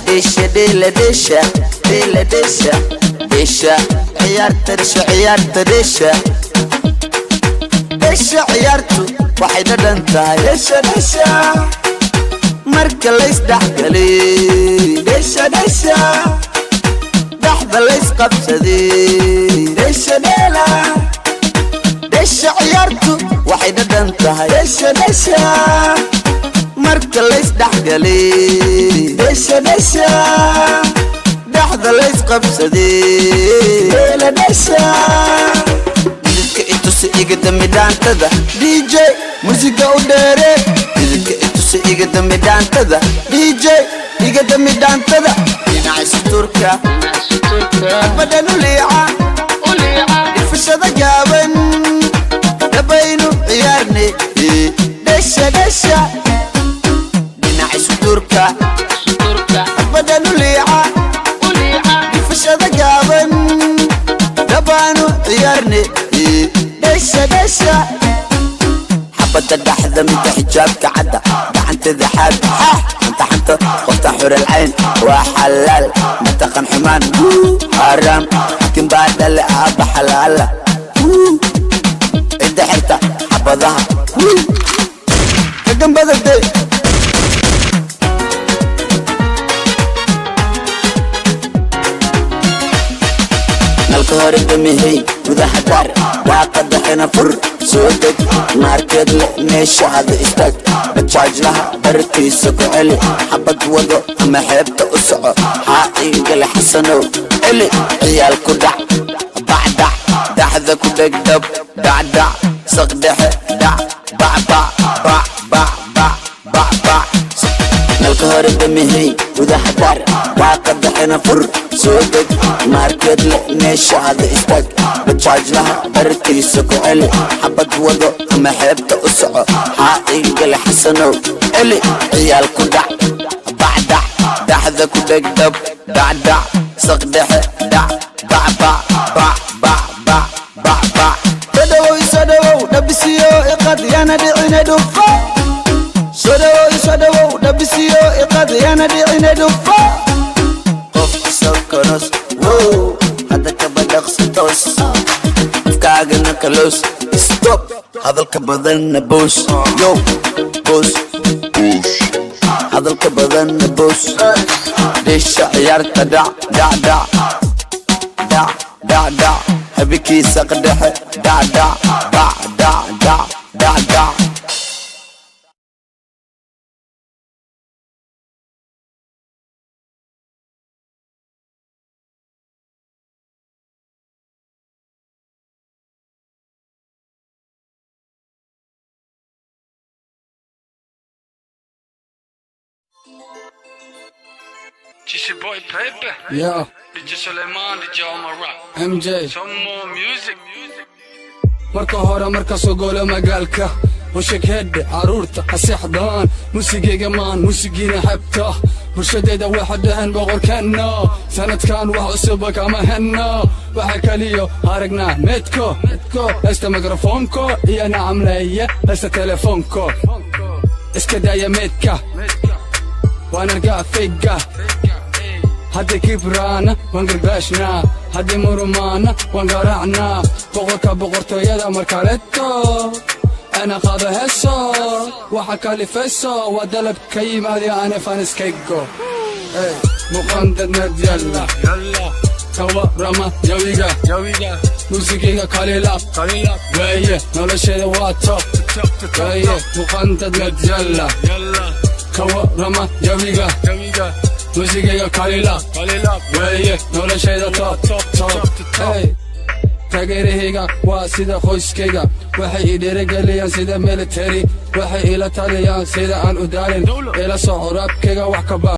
Dheesha, dheela, dheesha, dheela, dheesha, dheesha ciyaarta, dheesha ciyaarta, dheesha, dheesha ciyaartu waxay dhadhan tahay. Dheesha, dheesha marka laysdhexgalay. Dheesha, dheesha dhexda laysqabsaday. Dheesha, dheela, dheesha ciyaartu waxay dhadhan tahay. Dheesha, dheesha marka laysdhexgalay. Dheesha, dheesha dhexda laysqabsaday. Dheela, dheesha dhididka itusi, iga dami dhaantada. DJ, musiga u dheere. Dhididka itusi, iga dami dhaantada. DJ, iga dami dhaantada. Dhinaca suturka badhan u liica, dhifashada gaaban dhabaynu ciyaarne. Dheesha, dheesha dhinaca suturka badhan u liica, dhifashada gaaban dhabaanu ciyaarne. Dheesha, dheesha xabadda dhaxda, midda xijaabka cadda, gacanteeda xaad xanta xanta, qofta xuralcayn waa xalaal, mataqan xumaan xaaraam, xakin baa dhale aabba xalaala, cidda xirta xabadaha kagambadade. Nalka hore damihey, gudaha daar, daaqada xina fur, soo deg, maarkeed le meeshaada istaag, bajaajlaha bartiisa ku celi, xabad wado ama xeebta u soco, haa iigale xasanow celi, ciyaal ku dhac bacdac, daxda ku dhegdhab dhacdhac, saqdhexe dhac bacbac bac bac bac bac bac. Nalka hore damihey, gudaha daar, daaqada xina fur, soo deg, maarkeed le meeshaada istaag, bajaajlaha bartiisa ku celi, xabad wado ama xeebta u soco, haa iigale xasanow celi, ciyaal ku dhac bacdac, daxda ku dhegdhab dhacdhac, saqdhexe dhac bacbac bac bac bac bac bac. Soo dhawow, isoo dhawow, dhabisiyo iqad yana dhicine dhufo. Soo dhawow, isoo dhawow, dhabisiyo iqad yana dhicine dhufo. Qof sokonos wow, hadda kaba dhaqsi toos, afkaagana kaloos, stop hadalka badanna boos, yo boos, hadalka badanna boos. Dheesha ciyaarta dhac dhac dhac dhac dhac dhac, habikiisa qadhexe dhac dhac bac dhac dhac dhac dhac. It's your boy Pepe, Yeah, DJ Suleiman, DJ Omar Rock. MJ. Some more music. Marka hore marka soo goolo magaalka washaghedhe, carruurta ha seexdaan, musigayga maan musigiina xebta, bulshadeeda waxa dhaheen boqorkeenno, sanadkan wax cusuba kama henno, waxa kaliyo aragnaa meedko haysta mikrofoonko iyo nacamleeye haysta telefoonko, iska daaya meedka, waan argaa fayga, haddii kibraana waan garbaashnaa, haddii murumaana waan garaacnaa, boqorka boqortooyada markaleto ana qaado heeso, waxa kalifayso waa dalab ka yimaadi ana faniskaygo muqandad medyalla kawarama jawiga muusigayga kalila weeye, nolosheeda waa top weeye, muqandad medyalla kawarama jawiga muusigayga kalila weeye, nolosheeda top top. Hey. Taageerahayga waa sida qoyskayga, waxay i dhiirigeliyaan sida military, waxay ila taliyaan sida aan u daalin, ila soco raabkayga wax ka ba